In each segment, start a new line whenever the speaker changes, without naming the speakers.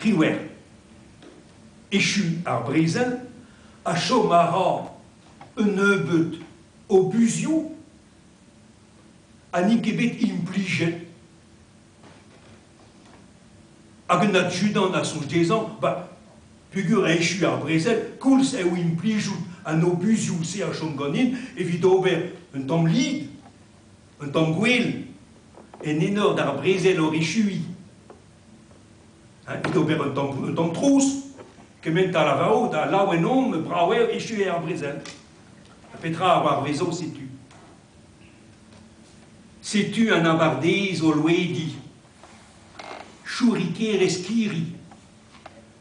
18. Echu ar brezel ha chom a ra un nebeud obuzioù ha n'int ket bet implijet. Hag un adjudant a soñj dezhañ, ba, peogwir echu ar brezel, koulz eo implijout an obuzioù-se a chom ganin evit ober un tamm lid, un tamm gwel, en enor d'ar brezel oc'h echuiñ. Evit ober un tamm trouz, kement a lavaro da laouen on, brav eo, echu eo ar brezel. Ha petra a c'hoarvezo, setu. Setu an abardaez o louediñ. Chourikerezh kirri,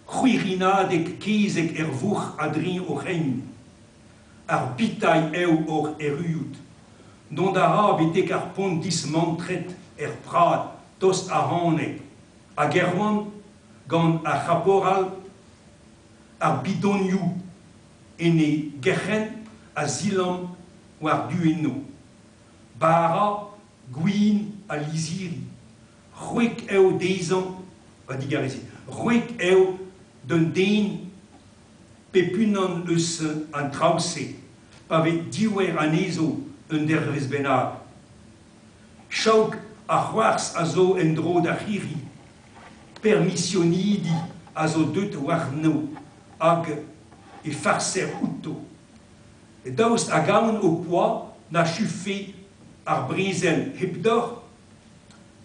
c'hwirinadeg kezeg er vourc'h a-dreñv o c'hein. Ar bitailh eo oc'h erruout. Dont a ra betek ar pont dismantret er prad tost ac'hane, hag Erwan gant ar c'haporal, ar bidonioù en e gerc'henn a zilamm war-du eno. Bara, gwin ha lizhiri. C'hwek eo dezhañ, va digarezit, c'hwek eo d'un den pep unan eus an traoù-se pa vez diouer anezho un dervezh bennak. Chaok ha c'hoarzh a zo en-dro d'ar c'hirri. Permisionidi a zo deut warno hag e farser outo. Daoust hag aon ho poa na chuffe ar brezel hepdoc'h?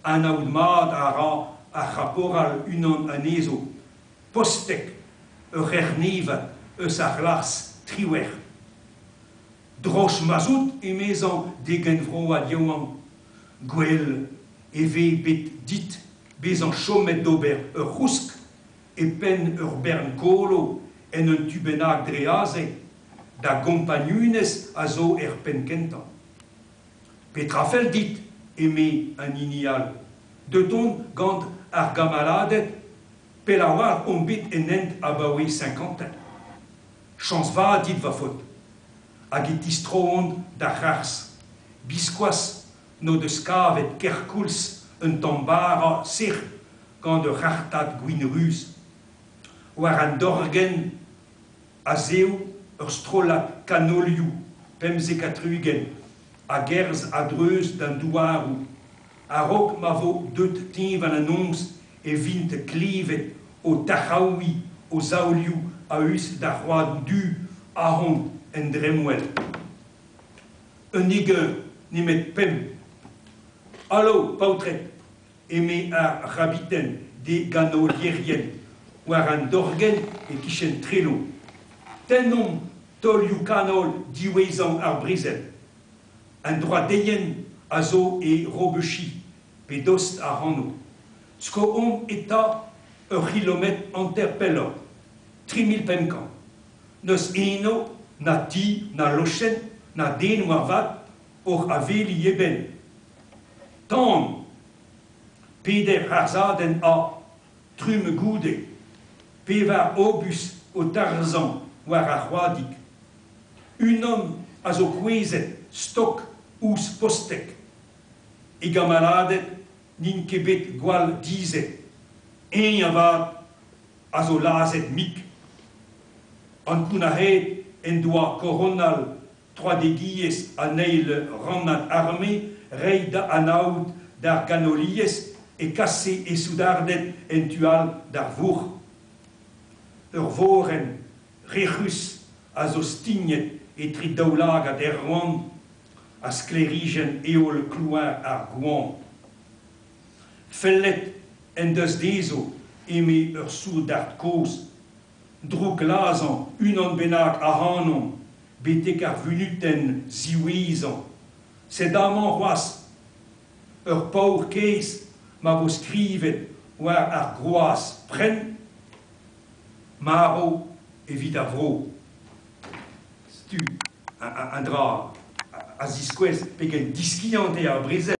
Anaout mat a ra ar c'haporal unan anezho, postek ur c'hernevad eus ar c'hlas 18. Droch ma'z out, emezañ d'e genvroad yaouank, gwell e ve bet dit bezañ chomet d'ober ur c'housk e penn ur bern kolo en un tu bennak dre aze, da gompagnunezh a zo er penn kentañ. Petra 'fell dit? eme an hini all. Deut on gant ar gamaladed, pell a-walc'h omp bet en hent abaoe Saint-Quentin. Chañs vat dit, va faotr. Hag e tistroont d'ar c'harzh. Biskoazh n'o deus kavet kerkoulz un tamm bara sec'h gant ur c'hartad gwin ruz. War an dorgenn a-zehou ur strollad kanolioù 75 a gerzh a-dreuz d'an douaroù. A-raok ma vo deut teñval an noz e vint klevet o tarc'haouiñ o zaolioù a-us d'ar c'hoadoù du ahont en dremmwel. Un eur nemet pemp. Alo, paotred, eme ar c'habiten d'e ganolierien war an dorgenn e-kichen Trelo. Tennomp taolioù-kanol diwezhañ ar brezel. An droadeien a zo e Robeuchy pe dost ac'hano. Skoomp eta ur c'hilometr hanter pelloc'h, 3500. N'eus eno na ti, na lochenn, na den moarvat oc'h aveliñ e benn. Tan! Peder harzadenn ha, trumm goude, pevar obus o tarzhañ war ar c'hoadig. Unan a zo kouezhet stok ouzh Posteg. E gamaladed n'int ket bet gwall dizhet. Eñ avat a zo lazhet mik. Ankounac'haet en doa koronal troadegiezh an eil rannad arme reiñ da anaout d'ar ganoliezh e kase e soudarded en tu all d'ar vourc'h. Ur vorenn rec'hus a zo stignet etre daoulagad Erwan ha sklêrijenn heol klouar ar goañv. Fellet en deus dezho, eme ur soudard kozh, drouklazhañ unan bennak ac'hanomp betek ar vunutenn ziwezhañ. Sed amañ c'hoazh ur paour-kaezh ma vo skrivet war ar groaz prenn marv evit ar vro. Setu un dra a ziskouez pegen diskiant eo ar brezel.